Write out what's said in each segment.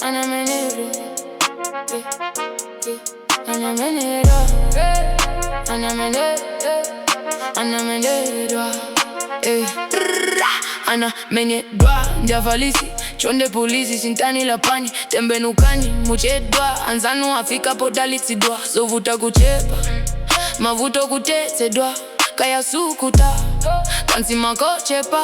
Anamenedwa, eh, eh, anamenedwa, eh, anamenedwa, anamenedwa, eh. Anamenyedwa ndi Afarisi, chonde pulizi sintani lapani, tembenukani muchedwa, anzanu afika podalitsidwa, zovuta kuchepa, mavuto kutetsedwa, kaya sukuta kansima kochepa,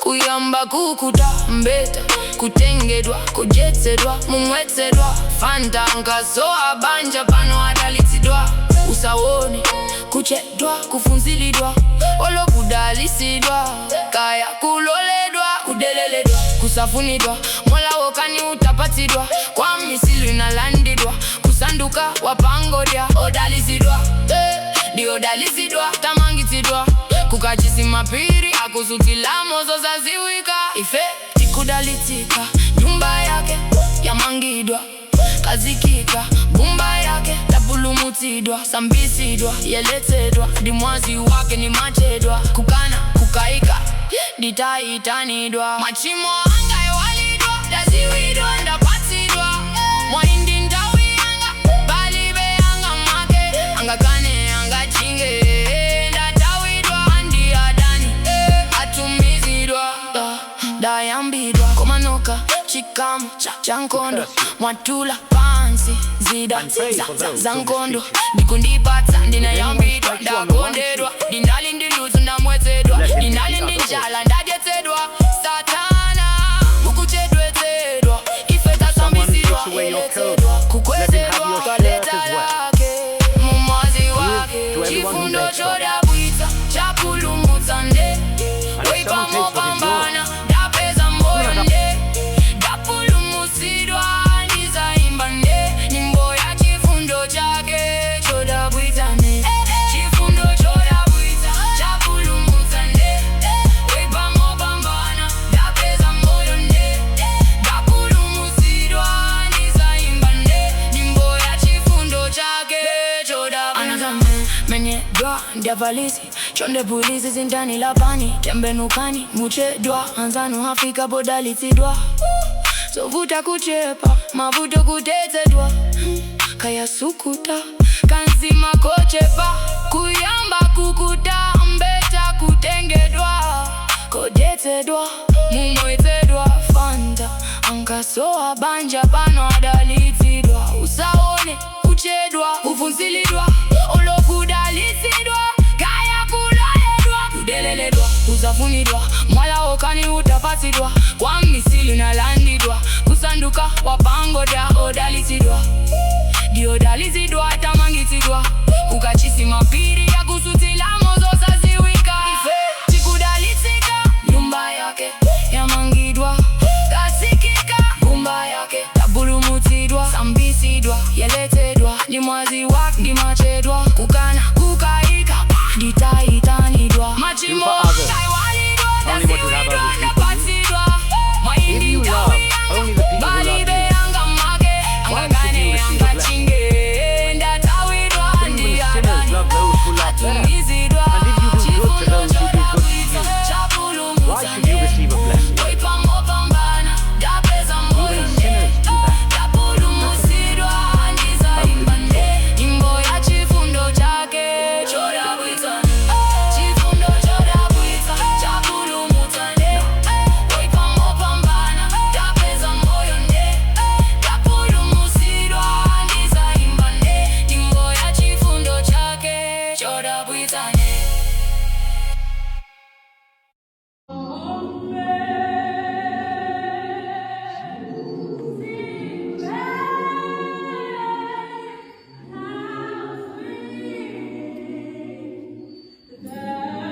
kuyamba kukuta, mbeta kutengedwa, kujetsedwa, mumwetsedwa fanta, nkasowa banja pano adalitsidwa, usawone kuchedwa, kufunzilidwa, olokudalisidwa, kaya kuloledwa, kudeleledwa, kusafunidwa, mola wokani utapatsidwa, kwa misilu inalandidwa, kusanduka wapangodya, odalisidwa, eh, ndiodalisidwa, tamangitsidwa kukachisi mapiri akusutilamo zosaziwika, ife tikudalitsika, nyumba yake yamangidwa, kazikika bumba yake tapulumutsidwa, sambisidwa, yeletsedwa, ndi mwazi wake ni machedwa, kukana kukaika nditaitanidwa, machimo anga ewalidwa, ndaziwidwa, ndapatsidwa mwaindi ndawi yanga palibe anga make angakane angachinge, ndatawidwa ndi adani atumizidwa, ndayambidwa komanoka chikamu cha nkondo, mwatula pansi zida And pray for those za who nkondo, mistreat you. ndikundipatsa, ndinayambidwa, Anyone strikes you on the one ndakondedwa, ndinali ndi ludzu ndamwetsedwa, Let him take ndinali the ndi other njala ndadyetsedwa, satana mukuchedwetsedwa, ife tasambisidwa, Someone takes away your coat. yeletsedwa, Let him have kukwezedwa your shirt kaleta as well. lake mumwazi wake, To everyone who chifundo begs from you. chodabwitsa chapulumutsa nde And if someone takes what is weipamopambana, ndapeza moyo nde ndapulumutsidwa, ndizaimba nde nyimbo ya chifundo chake chodabwitsa ne, chifundo chodabwitsa chapulumutsa nde weipamopambana, ndapeza moyo nde ndapulumutsidwa, ndizaimba nde nyimbo ya chifundo chake chodabwitsa. Menyedwa ndi Afarisi, chonde pulizi sintani lapani, tembenukani muchedwa, anzanu afika podalitsidwa, zovuta kuchepa, mavuto kutetsedwa, kaya sukuta kanzima kochepa, kuyamba kukuta, mbeta kutengedwa, kodetsedwa, mumwetsedwa fanta, ankasowa banja pano adalitsidwa, usaone kuchedwa, kufunzilidwa, olokudalitsidwa, kaya kuloledwa, kudeleledwa, uzafunidwa, mwala wokani utapatsidwa, kwa misili nalandidwa, kusanduka wapangodya, odalitsidwa, ndiodalitsidwa.